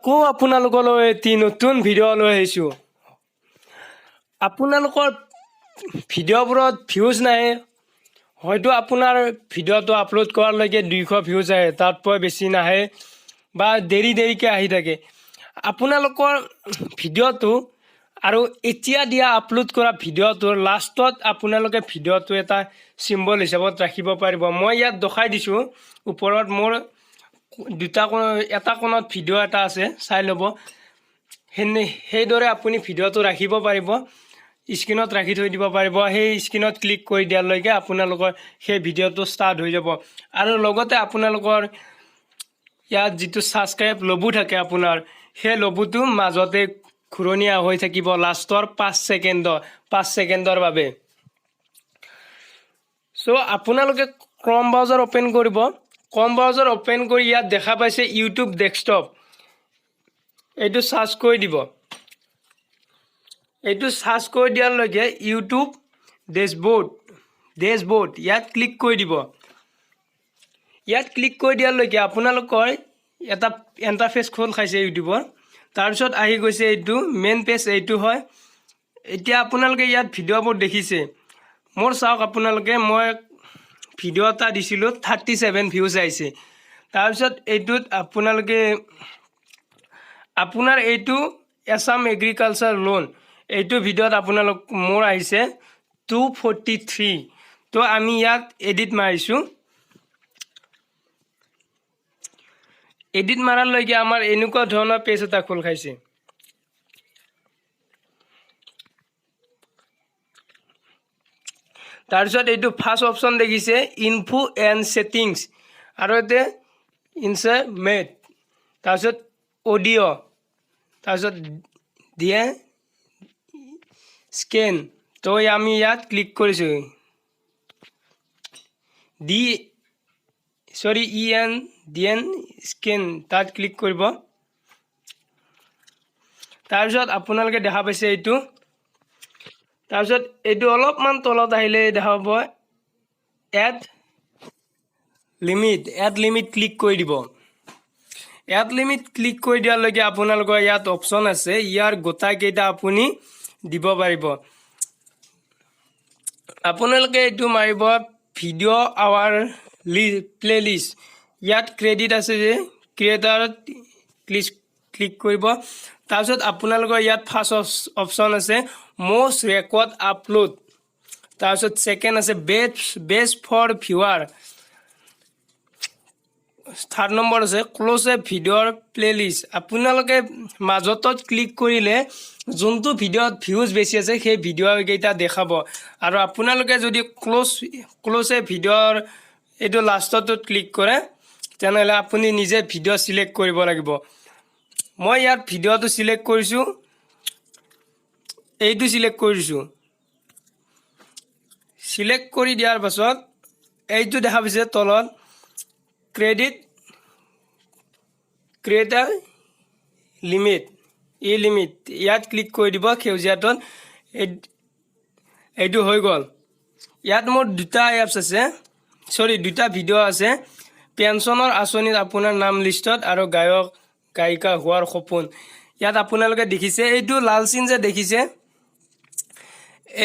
আকৌ আপোনালোকলৈ এটি নতুন ভিডিঅ' লৈ আহিছোঁ। আপোনালোকৰ ভিডিঅ'বোৰত ভিউজ নাহে। হয়তো আপোনাৰ ভিডিঅ'টো আপলোড কৰালৈকে 200 ভিউজ আহে, তাতকৈ বেছি নাহে বা দেৰি দেৰিকৈ আহি থাকে। আপোনালোকৰ ভিডিঅ'টো আৰু এতিয়া দিয়া আপলোড কৰা ভিডিঅ'টোৰ লাষ্টত আপোনালোকে ভিডিঅ'টো এটা চিম্বল হিচাপত ৰাখিব পাৰিব। মই ইয়াত দেখাই দিছোঁ, ওপৰত মোৰ দুটা কোণ, এটা কোণত ভিডিঅ' এটা আছে, চাই ল'ব। সেইদৰে আপুনি ভিডিঅ'টো ৰাখিব পাৰিব, স্ক্ৰীণত ৰাখি থৈ দিব পাৰিব। সেই স্ক্ৰীণত ক্লিক কৰি দিয়ালৈকে আপোনালোকৰ সেই ভিডিঅ'টো ষ্টাৰ্ট হৈ যাব। আৰু লগতে আপোনালোকৰ ইয়াত যিটো ছাবস্ক্ৰাইব লবু থাকে আপোনাৰ, সেই লবুটো মাজতে ঘূৰণীয়া হৈ থাকিব লাষ্টৰ 5 ছেকেণ্ডৰ বাবে। চ' আপোনালোকে ক্ৰম ব্ৰাউজাৰ অ'পেন কৰিব। ক্ৰম ব্ৰাউজাৰ অ'পেন কৰি ইয়াত দেখা পাইছে ইউটিউব ডেস্কটপ, এইটো চাৰ্চ কৰি দিব। এইটো চাৰ্চ কৰি দিয়াৰ লগে ইউটিউব ডেছবৰ্ড ইয়াত ক্লিক কৰি দিব। ইয়াত ক্লিক কৰি দিয়াৰ লৈকে আপোনালোকৰ এটা ইণ্টাৰফেচ খোল খাইছে ইউটিউবৰ। তাৰপিছত আহি গৈছে এইটো মেইন পেজ, এইটো হয়। এতিয়া আপোনালোকে ইয়াত ভিডিঅ'বোৰ দেখিছে মোৰ। চাওক আপোনালোকে, মই ভিডিঅ' এটা দিছিলোঁ, 37 ভিউজ আহিছে। তাৰপিছত এইটোত আপোনালোকে আপোনাৰ এইটো এছাম এগ্ৰিকালচাৰ লোন, এইটো ভিডিঅ'ত আপোনালোক মোৰ আহিছে 243। তো আমি ইয়াত এডিট মাৰিছোঁ। এডিট মাৰালৈকে আমাৰ এনেকুৱা ধৰণৰ পেজ এটা খোল খাইছে। তাৰপিছত এইটো ফাৰ্ষ্ট অপশ্যন দেখিছে ইনফো এণ্ড ছেটিংছ, আৰু ইয়াতে ইনছে মেট, তাৰপিছত অডিঅ', তাৰপিছত দিয়ে স্কেন। তো আমি ইয়াত ক্লিক কৰিছোঁ, D sorry E N D N scan, তাত ক্লিক কৰিব। তাৰপিছত আপোনালোকে দেখা পাইছে এইটো। তাৰপিছত এইটো অলপমান তলত আহিলে দেখা পাব add limit, add limit click কৰি দিব। এড লিমিট ক্লিক কৰি দিয়াৰ লৈকে আপোনালোকৰ ইয়াত অপশ্যন আছে, ইয়াৰ গোটাইকেইটা আপুনি দিব পাৰিব। আপোনালোকে এইটো মাৰিব ভিডিঅ' আৱাৰ প্লে'লিষ্ট। ইয়াত ক্ৰেডিট আছে যে ক্ৰিয়েটাৰত ক্লিক কৰিব। তাৰপিছত আপোনালোকৰ ইয়াত ফাৰ্ষ্ট অপশ্যন আছে মষ্ট ৰেকৰ্ড আপলোড, তাৰপিছত ছেকেণ্ড আছে best for viewer, third number আছে ক্ল'জ এ ভিডিঅ'ৰ প্লে'লিষ্ট। আপোনালোকে মাজতত ক্লিক কৰিলে যোনটো ভিডিঅ'ত ভিউজ বেছি আছে সেই ভিডিঅ'কেইটা দেখাব। আৰু আপোনালোকে যদি ক্ল'জ এ ভিডিঅ'ৰ এইটো লাষ্টটোত ক্লিক কৰে, তেনেহ'লে আপুনি নিজে ভিডিঅ' চিলেক্ট কৰিব লাগিব। মই ইয়াত ভিডিঅ'টো চিলেক্ট কৰিছোঁ, এইটো চিলেক্ট কৰিছোঁ। চিলেক্ট কৰি দিয়াৰ পাছত এইটো দেখা পাইছে তলত ক্ৰেডিট ক্ৰিয়েটাৰ লিমিট, ই লিমিট, ইয়াত ক্লিক কৰি দিব সেউজীয়াটোত। এইটো হৈ গ'ল। ইয়াত মোৰ দুটা এপছ আছে, চৰি, দুটা ভিডিঅ' আছে, পেঞ্চনৰ আঁচনিত আপোনাৰ নাম লিষ্টত আৰু গায়ক গায়িকা হোৱাৰ সপোন। ইয়াত আপোনালোকে দেখিছে এইটো লাল চিন যে দেখিছে,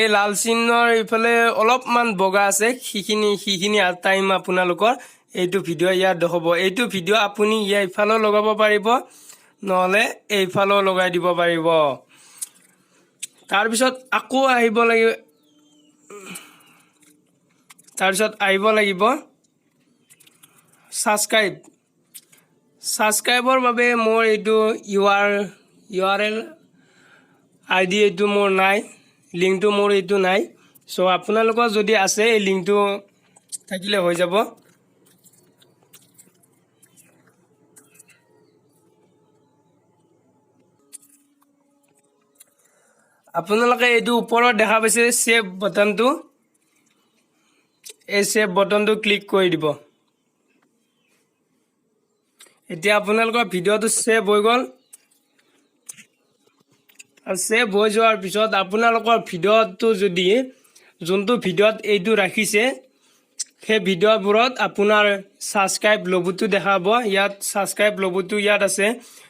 এই লাল চিনৰ ইফালে অলপমান বগা আছে, সিখিনি টাইম আপোনালোকৰ এইটো ভিডিঅ' ইয়াত দেখাব। এইটো ভিডিঅ' আপুনি ইয়াৰ ইফালেও লগাব পাৰিব, নহ'লে এইফালেও লগাই দিব পাৰিব। তাৰপিছত আকৌ আহিব লাগিব, তাৰপিছত আহিব লাগিব ছাবস্ক্ৰাইব। ছাবস্ক্ৰাইবৰ বাবে মোৰ এইটো U R L I D এইটো মোৰ নাই, লিংকটো মোৰ এইটো নাই। চ' আপোনালোকৰ যদি আছে, এই লিংকটো থাকিলে হৈ যাব। আপোনালোকে এইটো ওপৰত দেখা পাইছে ছেভ বাটনটো, এই ছেভ বাটনটো ক্লিক কৰি দিব। এতিয়া আপোনালোকৰ ভিডিঅ'টো ছেভ হৈ গ'ল। আৰু ছেভ হৈ যোৱাৰ পিছত আপোনালোকৰ ভিডিঅ'টো যদি যোনটো ভিডিঅ'ত এইটো ৰাখিছে, সেই ভিডিঅ'বোৰত আপোনাৰ ছাবস্ক্ৰাইব লগোটো দেখাব। ইয়াত ছাবস্ক্ৰাইব লগোটো ইয়াত আছে।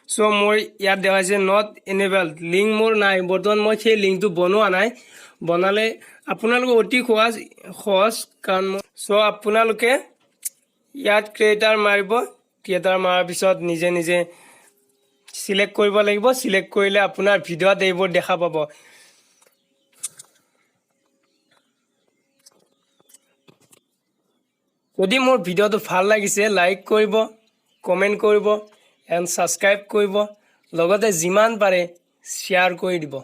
চ' মোৰ ইয়াত দেখাইছে not enable, link মোৰ নাই। বৰ্তমান মই সেই লিংকটো বনোৱা নাই। বনালে আপোনালোকে অতি সহজ সহজ, কাৰণ চ' আপোনালোকে ইয়াত ক্ৰিয়েটাৰ মাৰিব। ক্ৰিয়েটাৰ মাৰাৰ পিছত নিজে নিজে চিলেক্ট কৰিব লাগিব। চিলেক্ট কৰিলে আপোনাৰ ভিডিঅ'ত এইবোৰ দেখা পাব। যদি মোৰ ভিডিঅ'টো ভাল লাগিছে, লাইক কৰিব, কমেণ্ট কৰিব এণ্ড ছাবস্ক্ৰাইব কৰিব, লগতে যিমান পাৰে শ্বেয়াৰ কৰি দিব।